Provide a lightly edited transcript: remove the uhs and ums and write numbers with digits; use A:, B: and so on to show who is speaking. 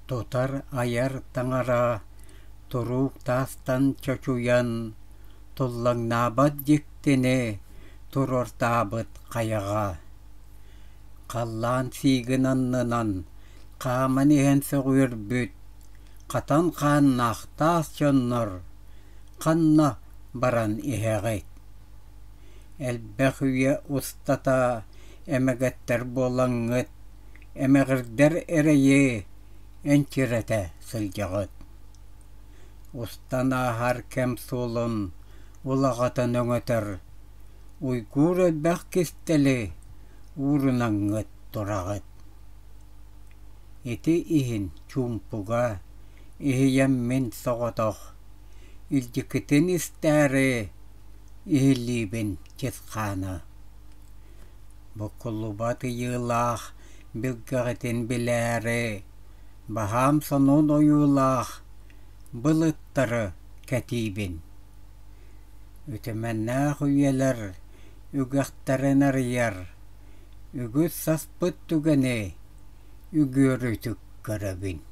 A: Тутар-айар таҥара туруук таастан чочуйан, туллаҥнаабат дьиктини туруортаабыт хайаҕа. Халлаан сиигин аннынан хааман иһэн сөҕүөрбүт, хатан хааннаах таас дьоннор ханна баран иһэҕит? Элбэх үйэ устата эмэгэттэр буолаҥҥыт, эмэҕирдэр эрэйи энчирэтэ сылдьаҕыт. Устан ааһар кэм суолун улаҕатын өҥөтөр, уйгуур элбэх кистэли уурунаҥҥыт тураҕыт. Ити иһин чуумпуга иһийэммин соҕотох, илдьикитин истээри иһиллиибин чысхаана. Буккуллубат ыйыылаах билгэҕитин билээри, баһаам сонун ойуулаах былыттары кэтиибин. Үтүмэннээх үйэлэр үгэхтэрин арыйар, үгүс саспыт түгэни үгүөрүтүк көрөбүн.